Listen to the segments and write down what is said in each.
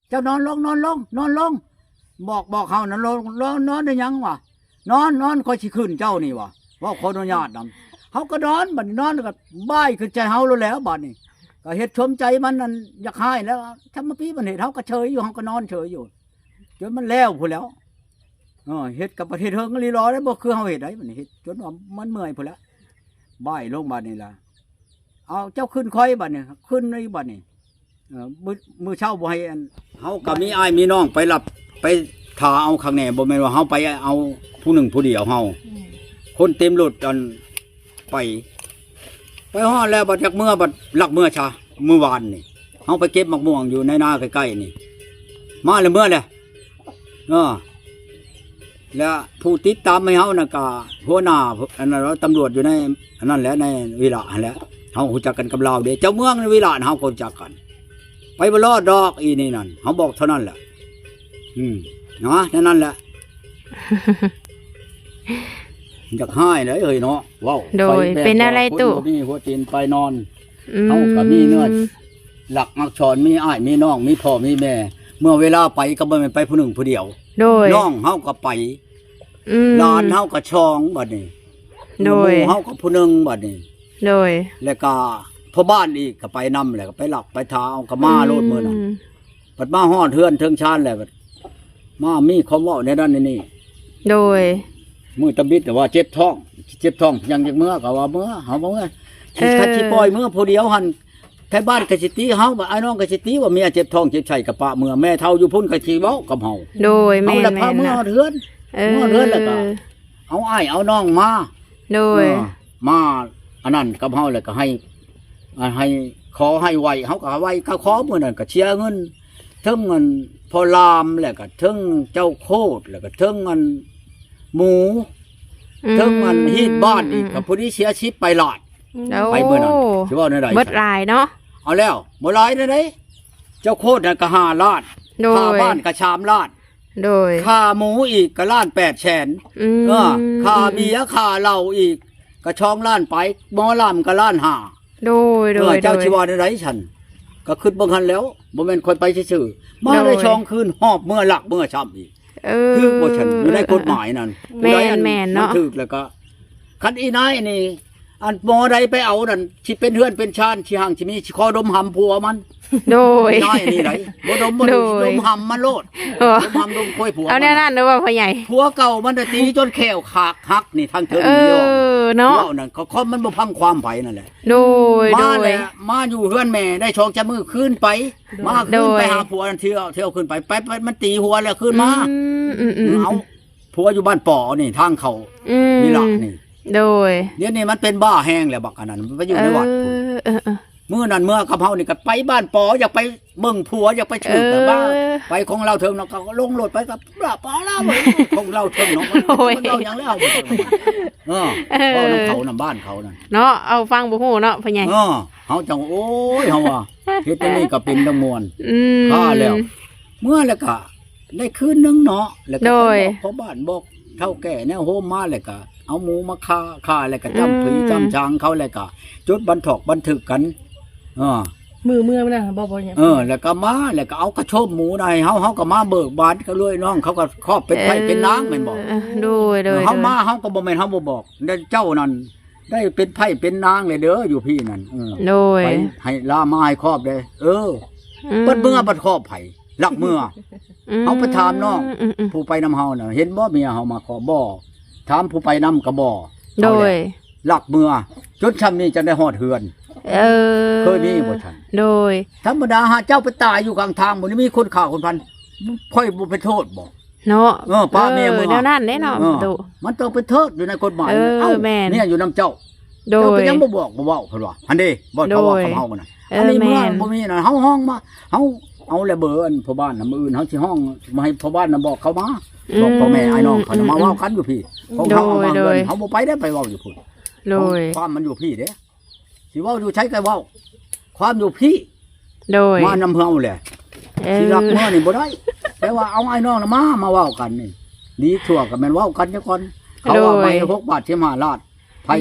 ເຈົ້ານອນລົງ ນອນລົງ ນອນລົງ ບອກ ບອກເຮົານະ ນອນ ນອນ ນອນໄດ້ຫຍັງວະ? ນອນ ນອນ ຂ້ອຍຊິຂຶ້ນເຈົ້ານີ້ວະ ເວົ້າຂໍອະນຸຍາດນຳ. ເຮົາກໍນອນ ບັດນີ້ນອນແລ້ວກໍບ່າຍຂຶ້ນໃສ່ເຮົາໂລດແຫຼະ ບັດນີ້ກໍເຮັດຊົມໃຈມັນ ອັນຢາກຮ້າຍແລ້ວ ທຳມະປີມັນເຮັດ ເຮົາກໍເຊີຍຢູ່ ເຮົາກໍນອນເຊີຍຢູ່ ຈົນມັນແລ້ວພຸ້ນແຫຼ້ວ. ເອີ ເຮັດກໍບໍ່ເຮັດເຖິງອີ່ຫຼີຫຼໍ ບໍ່ຄືເຮົາເຮັດໃດ໋ ບັດນີ້ເຮັດຈົນວ່າມັນເມື່ອຍພຸ້ນແຫຼະ ບ່າຍລົງບັດນີ້ລະ. ເອົາ ເຈົ້າຂຶ້ນຂ້ອຍບັດນີ້ ຂຶ້ນອີກບັດນີ້. ເອີ ມື້ ມື້ເຊົ້າບໍ່ໃຫ້ອັນ ເຮົາກໍມີອ້າຍມີນ້ອງໄປຮັບ ໄປຖ້າເອົາຂ້າງແນ່ ບໍ່ແມ່ນວ່າເຮົາໄປເອົາຜູ້ໜຶ່ງຜູ້ດຽວເຮົາ ອືມ ຄົນເຕັມລົດ ອັນ ໄປ ໄປຮອດແລ້ວບັດຢາກເມືອ ບັດລັກເມືອຊະ. ມື້ວານນີ້ເຮົາໄປເກັບໝາກມ່ວງຢູ່ໃນນາໃກ້ໆນີ້ ມາແລ້ວເມືອແລ້ວ. ເອີ ແລ້ວຜູ້ຕິດຕາມໃຫ້ເຮົານັ້ນກະຫົວໜ້າ ອັນນັ້ນ ຕຳຫຼວດຢູ່ໃນ ອັນນັ້ນແຫຼະ ໃນວິລະຫັ້ນແຫຼະ ເຮົາຮູ້ຈັກກັນກັບລາວເດ້ ເຈົ້າເມືອງໃນວິລະເຮົາກໍຮູ້ຈັກກັນ. ໄປບໍ່ລອດດອກອີນີ້ນັ້ນ ເຮົາບອກເທົ່ານັ້ນແຫຼະ. ອືມ ນະ ແນວນັ້ນແຫຼະ. ຢາກຮ້າຍເລີຍເອີຍເນາະ ເວົ້າ ໂດຍ ໄປແບບ ເປັນແນວໃດຕູ້? ຄົນບໍ່ມີຫົວຕີນໄປນອນ ອືມ ເຮົາກໍມີເນື້ອ ຫຼັກອັກສອນ ມີອ້າຍມີນ້ອງ ມີພໍ່ມີແມ່ ເມື່ອເວລາໄປກໍບໍ່ແມ່ນໄປຜູ້ໜຶ່ງຜູ້ດຽວ ໂດຍ ນ້ອງເຮົາກໍໄປ ອືມ ຫຼານເຮົາກໍສອງບັດນີ້ ໂດຍ ໝູ່ເຮົາກໍຜູ້ໜຶ່ງບັດນີ້ ໂດຍ ແລ້ວກໍພໍ່ບ້ານອີກກໍໄປນຳ ແລ້ວກໍໄປລັກໄປຖ້າເອົາກໍມາໂລດມື້ນັ້ນ ອືມ ບັດມາຮອດເຮືອນເທິງຊານແລ້ວ ບັດມາມີຄວາມເວົ້າແນວນັ້ນແນວນີ້ ໂດຍ ມື້ຕຳອິດວ່າເຈັບທ້ອງ ເຈັບທ້ອງ ຍັງຢາກເມືອ ກໍວ່າເມືອ ເຮົາບໍ່ເມືອ ເອີ ຄັນຊິປ່ອຍເມືອຜູ້ດຽວຫັ້ນ ໄທບ້ານກໍຊິຕິເຮົາ ວ່າອ້າຍນ້ອງກໍຊິຕິ ວ່າເມຍເຈັບທ້ອງເຈັບໄສ້ກໍປະເມືອ ແມ່ເຖົ້າຢູ່ພຸ້ນກໍຊິເວົ້າກັບເຮົາ ໂດຍ ແມ່ນ ເຮົາລະພາເມືອຮອດເຮືອນ ເອີ ເມືອຮອດເຮືອນແລ້ວກໍ ເອີ ເອົາອ້າຍເອົານ້ອງມາ ໂດຍ ເອີ ມາອັນນັ້ນກັບເຮົາ ແລ້ວກໍໃຫ້ ອ່າ ໃຫ້ຂໍໃຫ້ໄຫວ້ ເຮົາກໍໄຫວ້ກໍຂໍ ມື້ນັ້ນກໍເສຍເງິນ ເຖິງອັນພໍ່ລາມ ແລ້ວກໍເຖິງເຈົ້າໂຄດ ແລ້ວກໍເຖິງອັນໝູ ອືມ ເຖິງອັນຮີດບ້ານອີກ ອືມ ກໍຜູ້ນີ້ເສຍສິບປາຍລ້ານ ໂອ້ ໄປມື້ນັ້ນ ຊິເວົ້າແນວໃດ ເບິດຫຼາຍເນາະ ເອົາແລ້ວ ບໍ່ຫຼາຍແນວໃດ ເຈົ້າໂຄດນັ້ນກໍຫ້າລ້ານ ໂດຍ ຄ່າບ້ານກໍສາມລ້ານ ໂດຍ ຄ່າໝູອີກກໍລ້ານແປດແສນ ອືມ ເອີ ຄ່າເບຍຄ່າເຫຼົ້າອີກກໍສອງລ້ານປາຍ ໝໍລຳກໍລ້ານຫ້າ ໂດຍ ໂດຍ ເອີ ເຈົ້າ ໂດຍ ຊິວ່າແນວໃດຊັ້ນ ກໍຄິດເບິ່ງຫັ້ນແລ້ວ ບໍ່ແມ່ນຂ້ອຍໄປຊື່ໆ ມາໄດ້ ໂດຍ ສອງຄືນ ຫອບເມືອລັກເມືອຊ້ຳອີກ ເອີ ຖືກບໍ່ຊັ້ນ ຢູ່ໃນກົດໝາຍນັ້ນ ແມ່ນ ຜູ້ໃດອັນ ແມ່ນເນາະ ມັນຖືກແລ້ວກໍ ຄັນອີນາຍນີ້ ອັນໝໍໃດໄປເອົານັ້ນ ຊິເປັນເຮືອນເປັນຊານ ຊິຮັ່ງຊິມີ ຊິຂໍດົມຫຳຜົວມັນ ໂດຍ ອີນາຍອັນນີ້ໃດ ບໍ່ດົມບໍ່ ໂດຍ ດົມຫຳມັນໂລດ ເອີ ດົມຫຳດົມຄວາຍຜົວ ເອົາແນວນັ້ນເດີວ່າພໍ່ໃຫຍ່ ຜົວເກົ່າມັນນະຕີຈົນແຂ້ວຂາກຫັກນີ້ ທາງເທິງ ເອີ ນີ້ເນາະ ເວົ້ານັ້ນ ຄອມມັນບໍ່ຟັງຄວາມໃຜນັ້ນແຫຼະ ໂດຍ ມາແລ້ວ ໂດຍ ມາຢູ່ເຮືອນແມ່ໄດ້ສອງສາມມື້ ຄືນໄປ ມາຄືນ ໂດຍ ໄປຫາຜົວນັ້ນ ເທື່ອ ເທື່ອຄືນໄປ ໄປ ໄປ ມັນຕີຫົວແລ້ວຄືນມາ ອືມ ອືມ ອືມ ເອົາ ຜົວຢູ່ບ້ານປໍນີ້ ທາງເຂົ້າ ອືມ ວິລະນີ້ ໂດຍ ດຽວນີ້ມັນເປັນບ້າແຮງແລ້ວ ບັກອັນນັ້ນ ໄປຢູ່ໃນວັດພຸ້ນ ເອີ ເອີ ເອີ ມື້ນັ້ນເມືອກັບເຮົານີ້ກໍໄປບ້ານປໍ ຢາກໄປເບິ່ງຜົວ ຢາກໄປຖືກ ເອີ ແບບວ່າ ໄປຂອງລາວເຖິງເນາະ ກໍລົງລົດໄປກັບລາວ ປາລາວຂອງລາວເຖິງເນາະ ໂອ້ຍ ມັນເວົ້າຫຍັງແລ້ວ ເອີ ເອີ ເວົ້ານຳເຂົານຳບ້ານເຂົານັ້ນເນາະ ເອົາຟັງບໍ່ຮູ້ເນາະພໍ່ໃຫຍ່ ເອີ ເຮົາຈັ່ງ ໂອ້ຍ ເຮົາວ່າ ເຮັດອັນນີ້ກໍເປັນຕາມ່ວນ ອືມ ຖ້າແລ້ວ ເມືອແລ້ວກໍ ໄດ້ຄືນໜຶ່ງເນາະ ແລ້ວກໍ ໂດຍ ໄປບອກພໍ່ບ້ານ ບອກເຖົ້າແກ່ແນວໂຮມມາ ແລ້ວກໍເອົາໝູມາຂ້າ ຂ້າແລ້ວກໍຈ້ຳຜີ ອືມ ຈ້ຳສາງເຂົາ ແລ້ວກໍຈົດບັນທອກບັນທຶກກັນ ເອີ ມື້ເມືອນະ ບໍ່ ບໍ່ຫຍັງ ເອີ ແລ້ວກໍມາ ແລ້ວກໍເອົາກະໂຊບໝູນະໃຫ້ເຮົາ ເຮົາກໍມາເບີກບານກັບເອື້ອຍນ້ອງ ເຂົາກໍຄອບເປັນໄພເປັນນາງແມ່ນບໍ່ ເອີ ໂດຍ ໂດຍ ເຮົາມາ ເຮົາກໍບໍ່ແມ່ນເຮົາບໍ່ບອກ ແຕ່ເຈົ້ານັ້ນ ໄດ້ເປັນໄພເປັນນາງແລ້ວເດີ ຢູ່ພີ້ນັ້ນ ເອີ ໂດຍ ໄປໃຫ້ລາມາໃຫ້ຄອບເດ້ ເອີ ອືມ ບັດເມືອບັດຄອບໃຜ ລັກເມືອ ອືມ ເຮົາໄປຖາມນ້ອງ ອືມໆ ຜູ້ໄປນຳເຮົານະ ເຫັນບໍ່ເມຍເຮົາມາຂໍບໍ່ ຖາມຜູ້ໄປນຳກໍບໍ່ ໂດຍ ເອົາແຫຼະ ລັກເມືອ ຈົນຊ່ຳນີ້ຈັ່ງໄດ້ຮອດເຮືອນ ເອີ ເຄີຍມີບໍ່ຊັ້ນ ໂດຍ ທຳມະດາຫາເຈົ້າໄປຕາຍຢູ່ກາງທາງ ບໍ່ໄດ້ມີຄົນຂ້າຄົນພັນ ຂ້ອຍບໍ່ເປັນໂທດບໍ່ ເນາະ ເອີ ປະເມຍ ເອີ ເມືອ ແນວນັ້ນເດ້ເນາະ ເອີ ໂຕ ມັນຕ້ອງເປັນໂທດຢູ່ໃນກົດໝາຍ ເອີ ເອົ້າ ແມ່ນ ເມຍຢູ່ນຳເຈົ້າ ໂດຍ ເຈົ້າເປັນຫຍັງບໍ່ບອກບໍ່ເວົ້າ ເພິ່ນວ່າ ຫັ້ນເດ້ ບໍ່ ເຂົາເວົ້າ ໂດຍ ກັບເຮົານະ ເອີ ອັນນີ້ເມືອ ແມ່ນ ບໍ່ມີນະ ເຮົາຮ້ອງມາ ເຮົາເອົາແລ້ວເບີ ອັນພໍ່ບ້ານນະ ມື້ອື່ນເຮົາຊິຮ້ອງມາໃຫ້ພໍ່ບ້ານນະ ບອກເຂົາມາ ອືມ ບອກພໍ່ແມ່ອ້າຍນ້ອງເຂົານະ ອືມໆ ມາເວົ້າກັນຢູ່ພີ້ ຂອງເຮົາເອົາມາເຮືອນ ໂດຍ ເຮົາບໍ່ໄປໄດ້ ໄປເວົ້າຢູ່ພຸ້ນ ໂດຍ ຄວາມມັນຢູ່ພີ້ເດ້ ຊິເວົ້າຢູ່ໃສກໍເວົ້າ ຄວາມຢູ່ພີ້ ໂດຍ ມານຳເຮົາແຫຼະ ເອີ ຊິລັກເມືອນີ້ບໍ່ໄດ້ ແຕ່ວ່າເອົາອ້າຍນ້ອງນະມາ ມາເວົ້າກັນນີ້ ດີທົ່ວກໍແມ່ນເວົ້າກັນຊະກ່ອນ ເຂົາວ່າ ໂດຍ ໃບລະຫົກບາດ ສິບຫ້າລ້ານ ໄພ ອື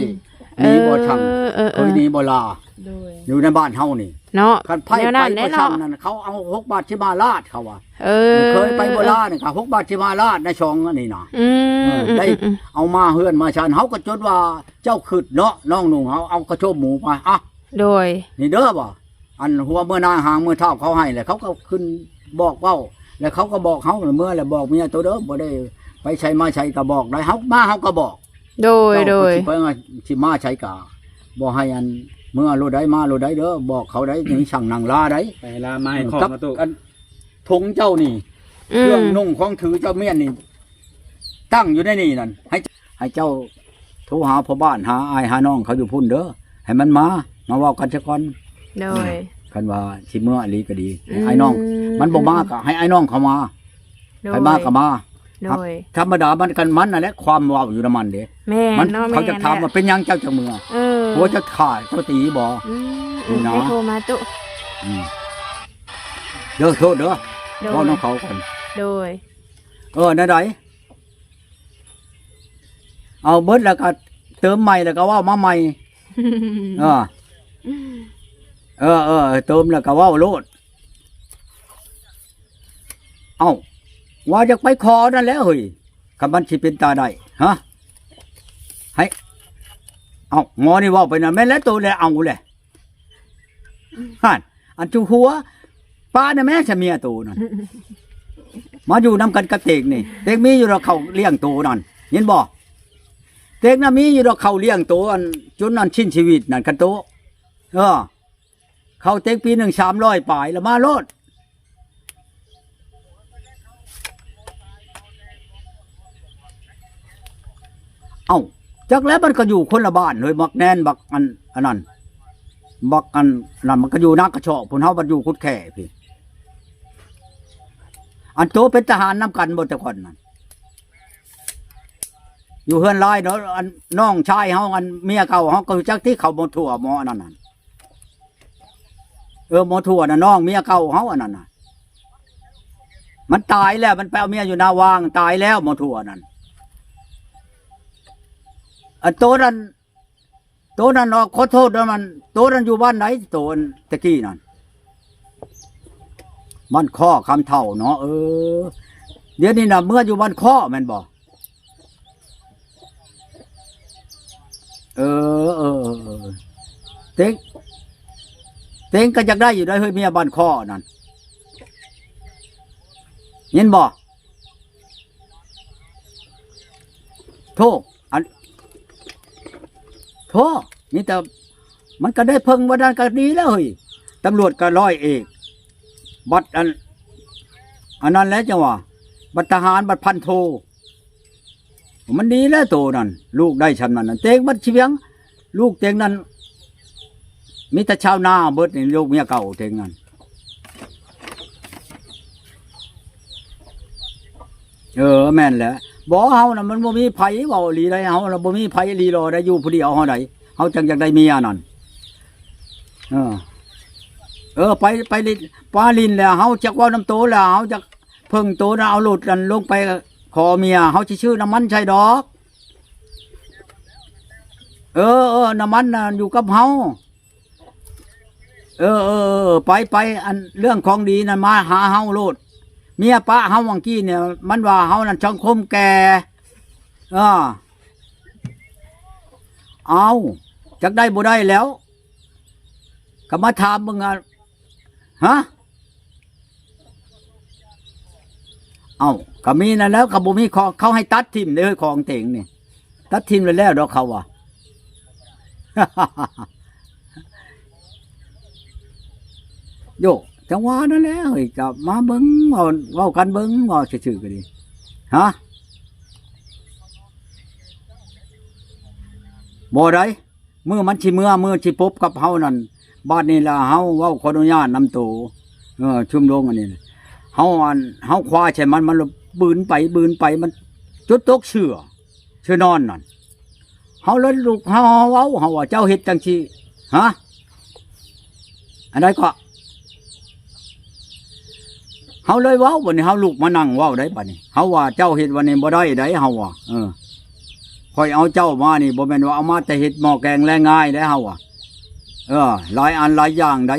ມ ໜີບໍ່ຊ່ຳ ເອີ ເອີ ເອີ ເຄີຍໜີບໍ່ລາ ໂດຍ ຢູ່ໃນບ້ານເຮົານີ້ ເນາະ ຄັນໃຜ ແນວນັ້ນແຫຼະ ໄປບໍ່ຊ່ຳ ເນາະ ນັ້ນ ເຂົາເອົາຫົກບາດສິບຫ້າລາດ ເຂົາວ່າ ເອີ ເຄີຍໄປບໍ່ລາ ເອີ ນີ້ ກໍຫົກບາດສິບຫ້າລາດ ໃນຊ່ອງອັນນີ້ນະ ອືມ ເອີ ໄດ້ ອືມ ເອົາມາເຮືອນມາຊານ ເຮົາກໍຈົນວ່າເຈົ້າຄຶດເນາະ ນ້ອງນຸ່ງ ເຮົາເອົາກະໂຈມໝູໄປ ອ່ະ ໂດຍ ນີ້ເດີ ວ່າ ອັນຫົວເມືອນາຫາງເມືອເທົ້າເຂົາໃຫ້ແຫຼະ ເຂົາກໍຂຶ້ນບອກເວົ້າ ແລ້ວເຂົາກໍບອກເຮົາ ເມືອແລ້ວບອກເມຍໂຕເດີ ບໍ່ໄດ້ໄປໃສມາໃສກໍບອກໄດ້ ເຮົາມາເຮົາກໍບອກ ໂດຍ ເຈົ້າ ໂດຍ ກໍຊິໄປວ່າຊິມາໃສກໍບໍ່ໃຫ້ອັນ ເມືອໂລດໃດ ມາໂລດໃດເດີ ບອກເຂົາໄດ໋ ນີ້ສັ່ງນາງລາໄດ໋ ໄປລາມາໃຫ້ ເອີ ຂອງ ກັບ ມາຕູ້ ອັນ ຖົງເຈົ້ານີ້ ອືມ ເຄື່ອງນຸ່ງຂອງຖືເຈົ້າມຽນນີ້ ຕັ້ງຢູ່ໃນນີ້ນັ້ນ ໃຫ້ ໃຫ້ເຈົ້າໂທຫາພໍ່ບ້ານ ຫາອ້າຍຫານ້ອງເຂົາຢູ່ພຸ້ນເດີ ໃຫ້ມັນມາ ມາເວົ້າກັນຊະກ່ອນ ໂດຍ ຄັນວ່າຊິເມືອອີ່ຫຼີກໍດີ ອືມ ໃຫ້ອ້າຍນ້ອງ ມັນບໍ່ມາກໍໃຫ້ອ້າຍນ້ອງເຂົາມາ ໂດຍ ໃຜມາກໍມາ ໂດຍ ທຳມະດາມັນກັນ ມັນນັ້ນແຫຼະຄວາມເວົ້າຢູ່ນຳມັນເດ້ ແມ່ນ ມັນເນາະ ເຂົາຈະຖາມວ່າ ແມ່ນແຫຼະ ເປັນຫຍັງເຈົ້າຈັ່ງເມືອ ເອີ ຜົວເຈົ້າຂ້າເຈົ້າຕີບໍ່ ອືມ ອືມ ເນາະ ໃຫ້ໂທມາຕຸ ອືມ ເດີ ໂທດເດີ ໂດຍ ເວົ້ານຳເຂົາກ່ອນ ໂດຍ ເອີ ແນວໃດ ເອົາເບິດແລ້ວກໍເຕີມໃໝ່ ແລ້ວກໍເວົ້າມາໃໝ່ ເອີ ເອີ ເອີ ເຕີມແລ້ວກໍເວົ້າໂລດ ເອົ້າ ວ່າຢາກໄປຂໍນັ້ນແຫຼະເຮີ້ຍ ຄັນມັນຊິເປັນຕາໄດ້ ຮະ ໃຫ້ ເອົ້າ ໝໍນີ້ເວົ້າໄປນັ້ນ ແມ່ນແລ້ວໂຕແລ້ວເອົາແຫຼະ ຫັ້ນ ອັນຈຸຫົວ ປະນະແມ່ຊະເມຍໂຕນັ້ນ ມາຢູ່ນຳກັນກັບເຕັງນີ້ ເຕັງມີຢູ່ດອກເຂົ້າລ້ຽງໂຕນັ້ນ ເຫັນບໍ່ ເຕັງນະມີຢູ່ດອກເຂົ້າລ້ຽງໂຕ ອັນ ຈົນອັນສິ້ນຊີວິດນັ້ນ ຄັນໂຕ ເອີ ເຂົ້າເຕັງປີໜຶ່ງສາມຮ້ອຍປາຍ ລະມາໂລດ ເອົ້າ ຈັກແລ້ວ ມັນກໍຢູ່ຄົນລະບ້ານເຮີ້ຍ ບັກແນນ ບັກອັນ ອັນນັ້ນ ບັກອັນນັ້ນ ມັນກໍຢູ່ນາກະຊອກພຸ້ນ ເຮົາບັດຢູ່ກຸດແຂ້ພີ້ ອັນໂຕເປັນທະຫານນຳກັນບໍ່ແຕ່ກ່ອນນັ້ນ ຢູ່ເຮືອນລາຍເນາະ ອັນນ້ອງຊາຍເຮົາ ອັນເມຍເກົ່າເຮົາກໍຮູ້ຈັກຕິ ເຂົາໝໍທົ່ວ ໝໍອັນນັ້ນນະ ເອີ ໝໍທົ່ວນະ ນ້ອງເມຍເກົ່າເຮົາອັນນັ້ນນະ ມັນຕາຍແລ້ວ ມັນໄປເອົາເມຍຢູ່ນາຫວ່າງ ຕາຍແລ້ວໝໍທົ່ວນັ້ນ ອັນໂຕນັ້ນ ໂຕນັ້ນເນາະ ຂໍໂທດເດີ ມັນ ໂຕນັ້ນຢູ່ບ້ານໃດ ໂຕອັນຕະກີ້ນັ້ນ ບ້ານຄໍ້ຄຳເຖົ້າເນາະ ເອີ ດຽວນີ້ນະເມືອຢູ່ບ້ານຄໍ້ແມ່ນບໍ່? ເອີ ເອີ ເອີ ເຕັງ ເຕັງກໍຢາກໄດ້ຢູ່ໄດ໋ເຮີ້ຍ ເມຍບ້ານຄໍ້ນັ້ນ ເຫັນບໍ່? ໂທ້ ອັນ ໂທ້ ມີແຕ່ ມັນກໍໄດ້ເພິ່ງວ່ານັ້ນກໍດີແລ້ວເຮີ້ຍ ຕຳຫຼວດກໍຮ້ອຍເອກ ບັດອັນ ອັນນັ້ນແຫຼະຈັ່ງວ່າ ບັດທະຫານ ບັດພັນໂທ ມັນດີແລ້ວໂຕນັ້ນ ລູກໄດ້ຊ່ຳນັ້ນນະ ເຕັງບັດຊຽງ ລູກເຕັງນັ້ນ ມີແຕ່ຊາວນາເບິດນີ້ ລູກເມຍເກົ່າເຕັງນັ້ນ ເອີ ແມ່ນແຫຼະ ບໍ່ ເຮົານະມັນບໍ່ມີໃຜເວົ້າອີ່ຫຼີໃດ໋ ເຮົານະບໍ່ມີໃຜລີລໍໄດ້ ຢູ່ຜູ້ດຽວເຮົາໃດ໋ ເຮົາຈັ່ງຢາກໄດ້ເມຍນັ້ນ ເອີ ເອີ ໄປ ໄປຫຼິ້ນ ປາຫຼິ້ນແລ້ວ ເຮົາຈັກເວົ້ານຳໂຕແລ້ວ ເຮົາຈັກ ເພິ່ງໂຕນະ ເອົາໂລດນັ້ນລົງໄປຂໍເມຍ ເຮົາຊິຊື້ນ້ຳມັນໃສ່ດອກ ເອີ ເອີ ນ້ຳມັນນະຢູ່ກັບເຮົາ ເອີ ເອີ ເອີ ໄປ ໄປ ອັນເລື່ອງຂອງດີນັ້ນມາຫາເຮົາໂລດ ເມຍປະເຮົາຫວ່າງກີ້ນີ້ ມັນວ່າເຮົານັ້ນສັງຄົມແກ່ ເອີ ເອົ້າ ຈັກໄດ້ບໍ່ໄດ້ແລ້ວ ກໍມາຖາມເບິ່ງ ອາ ຮະ ເອົ້າ ກໍມີນັ້ນແລ້ວ ກໍບໍ່ມີຂອງ ເຂົາໃຫ້ຕັດຖິ້ມເດ້ເຮີ້ຍ ຂອງເຕັງນີ້ ຕັດຖິ້ມແລ້ວໆດອກເຂົາວ່າ ໂຢ ຈັ່ງວ່ານັ້ນແຫຼະເຮີ້ຍ ກໍມາເບິ່ງ ເວົ້າ ເວົ້າກັນເບິ່ງ ເວົ້າຊື່ໆກໍດີ ຮະ ບໍ່ໄດ້ ມື້ມັນຊິເມືອ ມື້ຊິພົບກັບເຮົານັ້ນ ບາດນີ້ລະເຮົາເວົ້າຂໍອະນຸຍາດນຳໂຕ ເອີ ຊຸມລົງອັນນີ້ ເຮົາ ອັນ ເຮົາຄວ້າໃສ່ມັນ ມັນລະບືນໄປບືນໄປ ມັນຈົນຕົກເສື່ອ ເສື່ອນອນນັ້ນ ເຮົາເລີຍລຸກ ເຮົາ ເຮົາເວົ້າ ເຮົາວ່າ ເຈົ້າເຮັດຈັ່ງຊີ້ ຮະ ອັນໃດກໍ ເຮົາເລີຍເວົ້າ ບັດນີ້ເຮົາລຸກມານັ່ງເວົ້າໄດ໋ ບັດນີ້ເຮົາວ່າ ເຈົ້າເຮັດວັນນີ້ບໍ່ໄດ້ໄດ໋ ເຮົາວ່າ ເອີ ຂ້ອຍເອົາເຈົ້າມານີ້ ບໍ່ແມ່ນວ່າເອົາມາແຕ່ເຮັດໝໍ້ແກງແລງງ່າຍເດ້ເຮົາວ່າ. ເອີ ຫຼາຍອັນຫຼາຍຢ່າງໃດ໋.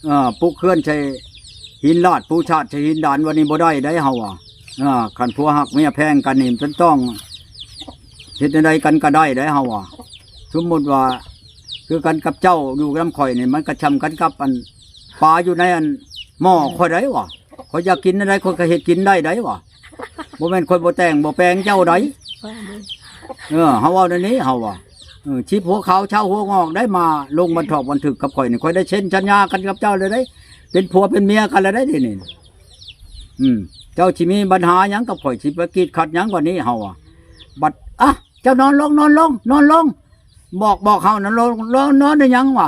ເອີ ປຸກເຮືອນໃສ່ຫີນລາດ ປູຊາດໃສ່ຫີນດານ ວ່ານີ້ບໍ່ໄດ້ໃດ໋ເຮົາວ່າ. ເອີ ຄັນຜົວຮັກເມຍແພງກັນນີ້ ມັນຕ້ອງເຮັດແນວໃດກັນກໍໄດ້ໃດ໋ເຮົາວ່າ. ສົມມຸດວ່າຄືກັນກັບເຈົ້າຢູ່ນຳຂ້ອຍນີ້ ມັນກໍຊ່ຳກັນກັບອັນປາຢູ່ໃນອັນໝໍ້ຂ້ອຍໃດ໋ວ່າ. ຂ້ອຍຢາກກິນແນວໃດ ຂ້ອຍກໍເຮັດກິນໄດ້ໃດ໋ວ່າ. ບໍ່ແມ່ນຂ້ອຍບໍ່ແຕ່ງບໍ່ແປງເຈົ້າໃດ໋. ເອີ ເຮົາເວົ້າແນວນີ້ເຮົາວ່າ ເອີ ສິບຫົວຂາວຊາວຫົວງອກໄດ້ ມາລົງບັນທອກບັນທຶກກັບຂ້ອຍນີ້ ຂ້ອຍໄດ້ເຊັນສັນຍາກັນກັບເຈົ້າແລ້ວເດ້ ເປັນຜົວເປັນເມຍກັນແລ້ວເດ້ ດຽວນີ້. ອືມ ເຈົ້າຊິມີບັນຫາຫຍັງກັບຂ້ອຍ ຊິໄປກີດຂັດຫຍັງກວ່ານີ້ ເຮົາວ່າ. ບັດ ອະ ເຈົ້ານອນລົງ ນອນລົງ ນອນລົງ ບອກ ບອກເຮົານອນລົງ ນອນ ນອນໄດ້ຫຍັງວະ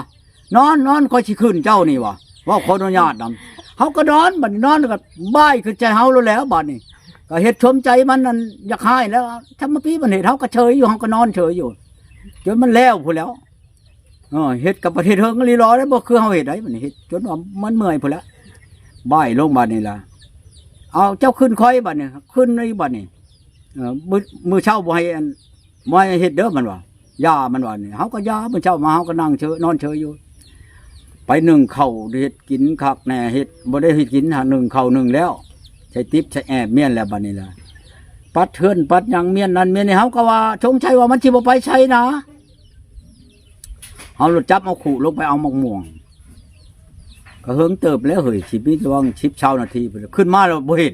ນອນ ນອນ ຂ້ອຍຊິຂຶ້ນເຈົ້ານີ້ວະ ເວົ້າຂໍອະນຸຍາດນຳ. ເຮົາກໍນອນ ບັດນີ້ນອນແລ້ວກໍບາຍຂຶ້ນໃສ່ເຮົາໂລດແລ້ວ ບັດນີ້ກໍເຮັດສົມໃຈມັນນັ້ນ ຢາກຮ້າຍແລ້ວ. ທຳມະປີມັນເຮັດ ເຮົາກໍເຊີຍຢູ່ ເຮົາກໍນອນເຊີຍຢູ່ ຈົນມັນແລ້ວພຸ້ນແລ້ວ. ເອີ ເຮັດກັບປະເທດເຮິງອີ່ຫຼີຫຼໍ ບໍ່ຄືເຮົາເຮັດໃດ໋ ບັດນີ້ເຮັດຈົນວ່າມັນເມື່ອຍພຸ້ນແຫຼະ. ບາຍລົງບັດນີ້ລະ ເອົາ ເຈົ້າຂຶ້ນຂ້ອຍບັດນີ້ ຂຶ້ນອີກບັດນີ້. ເອີ ມື້ ມື້ເຊົ້າບໍ່ໃຫ້ອັນ ບໍ່ໃຫ້ເຮັດເດີ ມັນວ່າ ຢ່າ ມັນວ່ານີ້. ເຮົາກໍຢ່າ ມື້ເຊົ້າມາເຮົາກໍນັ່ງເຊີຍ ນອນເຊີຍຢູ່. ໄປໜຶ້ງເຂົ້າ ເຮັດກິນຄັກແນ່ ເຮັດ ບໍ່ໄດ້ເຮັດກິນ ຫາໜຶ້ງເຂົ້າ ໜຶ້ງແລ້ວ ໃສ່ຕິບໃສ່ແອບ ມ້ຽນແລ້ວ ບັດນີ້ລະ ປັດເຮືອນປັດຫຍັງ ມ້ຽນນັ້ນມ້ຽນນີ້. ເຮົາກໍວ່າ ສົງໄສວ່າມັນຊິບໍ່ໄປໃສນາ. ເຮົາລົດຈັບເອົາຄຸລົງໄປເອົາໝາກມ່ວງ ກໍເຫິງເຕີບແລ້ວເຮີ້ຍ ຊິມີແຕ່ວ່າສິບຊາວນາທີພຸ້ນແຫຼະ ຂຶ້ນມາແລ້ວບໍ່ເຫັນ.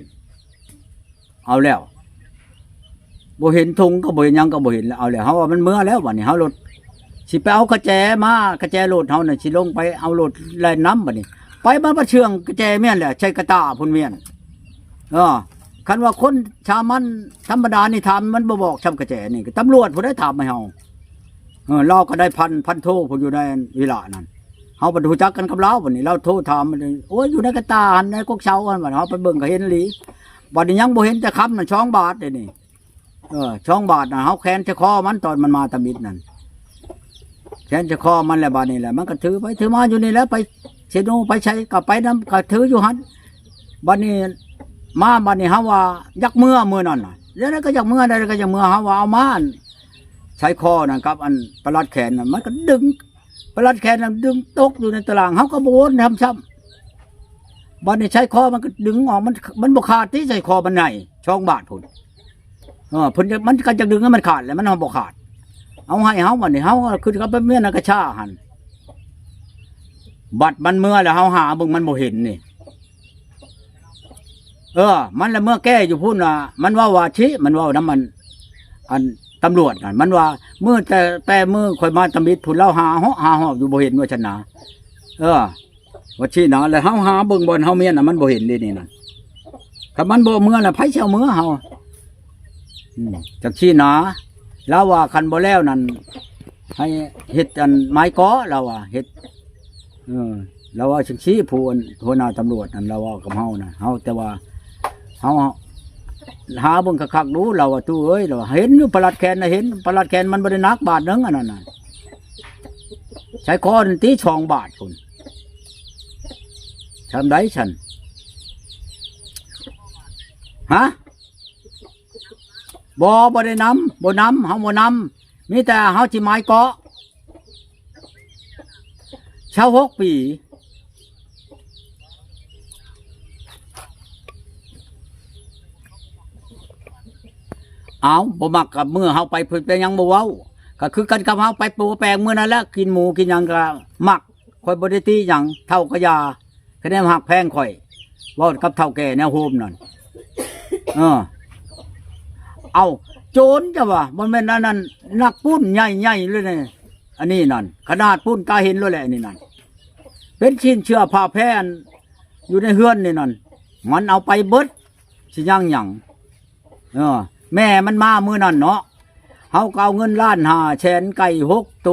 ເອົາແລ້ວ ບໍ່ເຫັນທຸງກໍບໍ່ເຫັນຫຍັງກໍບໍ່ເຫັນແລ້ວ. ເອົາແລ້ວ ເຮົາວ່າມັນເມືອແລ້ວ ບັດນີ້ເຮົາລົດຊິໄປເອົາກະແຈມາ ກະແຈລົດເຮົານັ້ນ ຊິລົງໄປເອົາລົດແລ່ນນຳ ບັດນີ້ໄປມາບັດເຊື່ອງກະແຈມ້ຽນແຫຼະ ໃສ່ກະຕ່າພຸ້ນມ້ຽນ. ເອີ ຄັນວ່າຄົນສາມັນທຳມະດານີ້ຖາມ ມັນບໍ່ບອກຊ້ຳກະແຈນີ້ ກໍຕຳຫຼວດຜູ້ໃດຖາມໃຫ້ເຮົາ. ເອີ ລາວກໍໄດ້ພັນ ພັນໂທຜູ້ຢູ່ໃນວິລະນັ້ນ ເຮົາບໍ່ຮູ້ຈັກກັນກັບລາວ. ບັດນີ້ລາວໂທຖາມ ໂອ້ຍ ຢູ່ໃນກະຕ່າຫັ້ນ ໃນກົກເຊົາຫັ້ນ. ບັດເຮົາໄປເບິ່ງກໍເຫັນອີ່ຫຼີ. ບັດນີ້ຍັງບໍ່ເຫັນແຕ່ຄຳນັ້ນ ສອງບາດເດ້ນີ້. ເອີ ສອງບາດນະ ເຮົາແຂນໃສ່ຄໍມັນ ຕອນມັນມາຕຳອິດນັ້ນ ແຂນໃສ່ຄໍມັນແລ້ວ. ບັດນີ້ແຫຼະ ມັນກໍຖືໄປຖືມາຢູ່ນີ້ແຫຼະ ໄປເຊໂນ ໄປໃສກໍໄປນຳ ກໍຖືຢູ່ຫັ້ນ. ບັດນີ້ມາ ບັດນີ້ເຮົາວ່າຢາກເມືອ ມື້ນັ້ນນະ ແນວໃດກໍຢາກເມືອ ແນວໃດກໍຢາກເມືອ. ເຮົາວ່າເອົາມາ ໃສ່ຄໍນັ້ນກັບອັນປະລັດແຂນນັ້ນ ມັນກໍດຶງ ປະລັດແຂນນັ້ນດຶງຕົກຢູ່ໃນຕາລ່າງ ເຮົາກໍບໍ່ວົນທຳຊ້ຳ. ບັດນີ້ໃສ່ຄໍມັນກໍດຶງອອກ ມັນ ມັນບໍ່ຂາດຕິ ໃສ່ຄໍມັນໃຫຍ່ ສອງບາດພຸ້ນ. ເອີ ເພິ່ນ ມັນກໍຈະດຶງໃຫ້ມັນຂາດແຫຼະ ມັນບໍ່ຂາດ. ເອົາໃຫ້ເຮົາ ບັດນີ້ເຮົາຂຶ້ນກັບໄປເມຍນາກະຊາຫັ້ນ. ບັດມັນເມືອແລ້ວ ເຮົາຫາເບິ່ງມັນບໍ່ເຫັນນີ້. ເອີ ມັນລະເມືອແກ້ຢູ່ພຸ້ນວ່າ ມັນເວົ້າວ່າຊິ ມັນເວົ້ານຳອັນ ອັນຕຳຫຼວດນັ້ນ ມັນວ່າ ມື້ແຕ່ ແຕ່ມື້ຂ້ອຍມາຕຳອິດພຸ້ນ ລາວຫາເຫາະຫາຫອບຢູ່ ບໍ່ເຫັນວ່າຊັ້ນນາ. ເອີ ວ່າຊີ້ນະ ແລ້ວເຮົາຫາເບິ່ງບ່ອນເຮົາມ້ຽນນະ ມັນບໍ່ເຫັນເດນີ້ນະ. ຄັນມັນບໍ່ເມືອລະ ໃຜຊິເອົາເມືອເຮົາ? ອືມ ຈັ່ງຊີ້ນະ ລາວວ່າຄັນບໍ່ແລ້ວນັ້ນ ໃຫ້ເຮັດອັນໄມ້ເກາະ ລາວວ່າເຮັດ ເອີ ລາວເວົ້າຈັ່ງຊີ້ ຜູ້ອັນຫົວໜ້າຕຳຫຼວດນັ້ນ ລາວເວົ້າກັບເຮົານະ. ເຮົາ ແຕ່ວ່າເຮົາຫາເບິ່ງຄັກໆດູ ລາວວ່າ ຕູ້ເອີຍ ລາວວ່າ ເຫັນຢູ່ປະລັດແຂນນະ ເຫັນປະລັດແຂນ ມັນບໍ່ໄດ້ໜັກບາດໜຶ່ງ ອັນນັ້ນນະ ໃສ່ຄໍນັ້ນຕິ ສອງບາດພຸ້ນ. ຊ່ຳໃດຊັ້ນ ຮະ? ບໍ່ ບໍ່ໄດ້ນຳ ບໍ່ນຳ ເຮົາບໍ່ນຳ ມີແຕ່ເຮົາຊິໝາຍເກາະ ຊາວຫົກປີ. ເອົ້າ ບໍ່ມັກກໍເມື່ອເຮົາໄປ ເພິ່ນເປັນຫຍັງບໍ່ເວົ້າ? ກໍຄືກັນກັບເຮົາໄປປົວແປງມື້ນັ້ນແຫຼະ ກິນໝູກິນຫຍັງກໍມັກ. ຂ້ອຍບໍ່ໄດ້ຕິຫຍັງ ເຖົ້າກໍຢ່າ ຄະແນນຮັກແພງຂ້ອຍ ເວົ້າກັບເຖົ້າແກ່ແນວໂຮມນັ້ນ. ເອີ ເອົ້າ ໂຈນຈະວ່າ ບໍ່ແມ່ນອັນນັ້ນ ນັກປຸ້ນໃຫຍ່ໆເລີຍນີ້. ອັນນີ້ນັ້ນ ຂະໜາດປຸ້ນຕາເຫັນໂລດແຫຼະ ອັນນີ້ນັ້ນ ເປັນຊິ້ນເຊື້ອຜ້າແພນ ຢູ່ໃນເຮືອນນີ້ນັ້ນ ມັນເອົາໄປເບິດ ຊິຍັງຫຍັງ? ເອີ ແມ່ມັນມາມື້ນັ້ນເນາະ ເຮົາກໍເອົາເງິນລ້ານຫ້າແສນ ໄກ່ຫົກໂຕ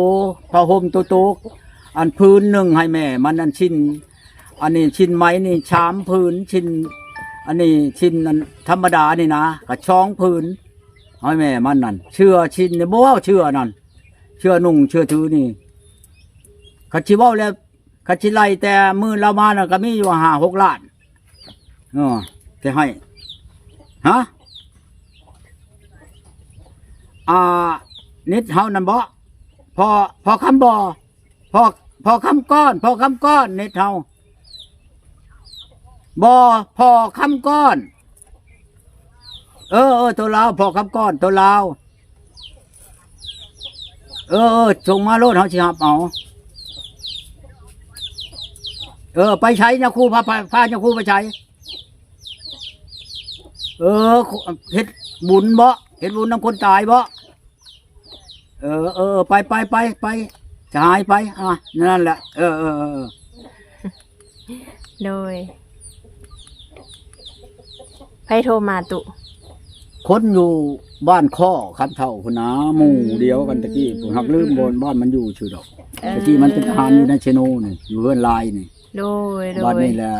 ຜ້າຫົ່ມໂຕໂຕ ອັນຜືນໜຶ່ງໃຫ້ແມ່ມັນ ອັນຊິ້ນ ອັນນີ້ຊິ້ນໄໝນີ້ສາມຜືນ ຊິ້ນ ອັນນີ້ຊິ້ນອັນທຳມະດານີ້ນະ ກໍສອງຜືນ ໃຫ້ແມ່ມັນນັ້ນ. ເສື້ອຊິ້ນນີ້ບໍ່ເວົ້າ ເສື້ອນັ້ນ ເສື້ອນຸ່ງເສື້ອຖືນີ້ ຄັນຊິເວົ້າແລ້ວ ຄັນຊິໄລ່ແຕ່ມື້ລາວມານະ ກໍມີຢູ່ຫ້າຫົກລ້ານ ເອີ ທີ່ໃຫ້ ຮະ ອ່າ ເນັດເຮົານັ້ນບໍ? ພໍ່ ພໍ່ຄຳບໍ? ພໍ່ ພໍ່ຄຳກ້ອນ ພໍ່ຄຳກ້ອນ ເນັດເຮົາ ບໍ່ ພໍ່ຄຳກ້ອນ. ເອີ ເອີ ໂຕລາວ ພໍ່ຄຳກ້ອນ ໂຕລາວ. ເອີ ເອີ ສົ່ງມາໂລດ ເຮົາຊິຮັບເອົາ. ເອີ ໄປໃສຍາຄູ? ພາ ພາ ພາຍາຄູໄປໃສ? ເອີ ເຮັດບຸນບໍ? ເຮັດບຸນນຳຄົນຕາຍບໍ? ເອີ ເອີ ເອີ ໄປ ໄປ ໄປ ໄປ ສະຫາຍໄປ ອ່າ ນັ້ນແຫຼະ ເອີ ເອີ ເອີ ເອີ. ໂດຍ ໃຜໂທມາຕຸ? ຄົນຢູ່ບ້ານຄໍ້ຄຳເຖົ້າພຸ້ນນາ ໝູ່ດຽວກັນຕະກີ້ ຫາກລືມບ່ອນບ້ານມັນຢູ່ຊື່ດອກ. ເອີ ຕະກີ້ມັນເປັນທະຫານຢູ່ໃນເຊໂນນີ້ ຢູ່ເຮືອນລາຍນີ້. ໂດຍ ໂດຍ ບັດນີ້ແຫຼະ